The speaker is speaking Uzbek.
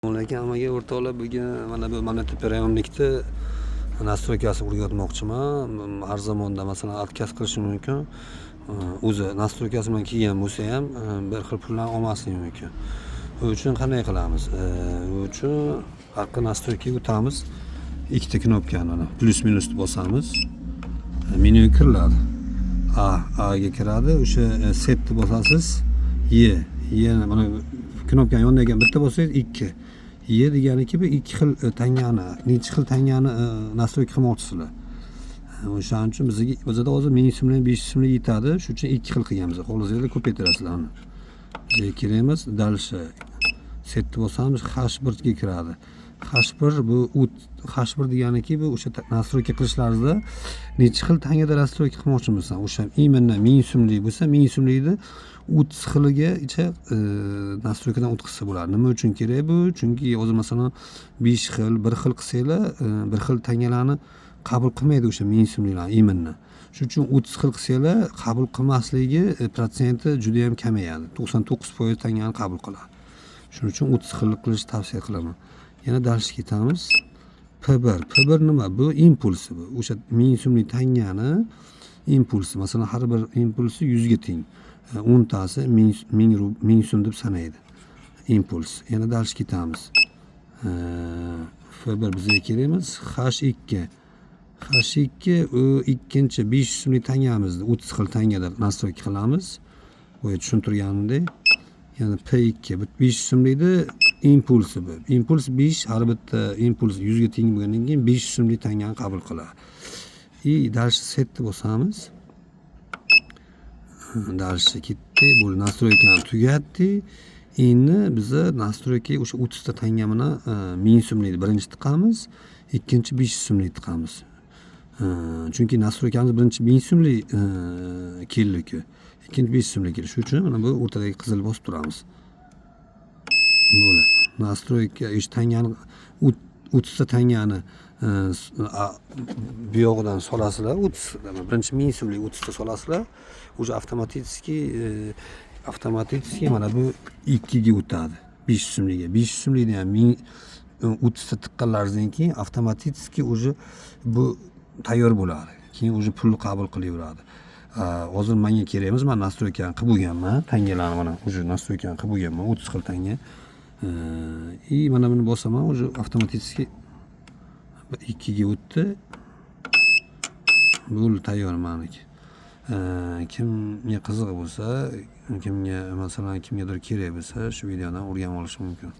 Alaykum hammaga, o'rtoqlar. Bugun mana bu монетоприёмник ni настройка sini o'rgatmoqchiman. Har zamonda, masalan, отказ qilishi mumkin. O'zi настройка si bilan kelgan bo'lsa ham, bir xil pullarni olmasligi mumkin. U uchun qanday qilamiz? U uchun haqqi настройка ga o'tamiz. Ikkita knopkani, mana, плюс, minusni bosamiz. Menyuga kiriladi. A, A ga kiradi. O'sha setni bosasiz. E, E, mana knopkani yonidagi bitta bossangiz, ikki. E deganiki, bu ikki xil tangani, necha xil tangani настройка qilmoqchisizlar. O'shaning uchun bizga, bizada hozir 1000 so'mlik, 500 so'mlik yetadi. Shuning uchun ikki xil qilganmiz. Xohlasanglar, ko'paytirasizlar uni. Bizga kerak emas. Дальше setni bosamiz, H1 ga kiradi. H1 bu H1 deganiki, bu o'sha настройка qilishlaringizda necha xil tangada настройка qilmoqchimisan. O'sha именно 1000 so'mlik bo'lsa, 1000 so'mlikni 30 xiligacha настройка dan o'tkazsa bo'ladi. Nima uchun kerak bu? Chunki hozir, masalan, 5 xil, bir xil qilsanglar, bir xil tangalarni qabul qilmaydi o'sha 1000 so'mliklarni именно. Shuning uchun 30 xil qilsanglar, qabul qilmasligi protsenti juda ham kamayadi. 99% tangani qabul qiladi. Shuning uchun 30 xil qilishni tavsiya qilaman. Yana дальше ketamiz. P1. P1 nima? Bu impulsi bu. O'sha 1000 so'mlik tangani impulsi. Masalan, har bir impulsi 100 ga teng. 10 tasi 1000 so'm deb sanaydi. Impuls. Yana дальше ketamiz. F1 bizga kerak emas. H2. H2 u ikkinchi 500 so'mlik tangamizni 30 xil tangada настройка qilamiz. Boya tushuntirganimdek. Yana P2, bu 500 so'mlikni impulsi bu. Impuls 5, har bitta impuls 100 ga teng bo'lgandan keyin 500 so'mlik tangani qabul qiladi. И дальше setni bosamiz. Дальше ketdik. Bu настройка ni tugatdik. Endi biza настройка ga o'sha 30 ta tanga bilan 1000 so'mlikni birinchi tiqamiz, ikkinchi 500 so'mlik tiqamiz. Chunki настройка miz birinchi 1000 so'mlik keldiku, ikkinchi 500 so'mlik keldi. Shuning uchun mana bu o'rtadagi qizil bosib turamiz. Bo'ladi. Настройка o'sha tangani, 30 ta tangani bu yog'idan solasizlar, 30, birinchi 1000 so'mlik 30 ta solasizlar, уже avtomatически mana bu ikkiga o'tadi, 500 so'mligiga. 500 so'mlikni ham ming 30 ta tiqqanlaringizdan keyin avtomatически уже bu tayyor bo'ladi. Keyin уже pulni qabul qilaveradi. Hozir menga kerak emas, man настройка ni qilib bo'lganman. Tangalarni mana уже настройка ni qilib bo'lganman, 30 xil tanga. И mana buni bosaman, уже avtomatически ikkiga o'tdi. Bo'ldi, tayyor maniki. Kimga qiziq bo'lsa, kimga, masalan, kimgadir kerak bo'lsa, shu videodan o'rganib olishi mumkin.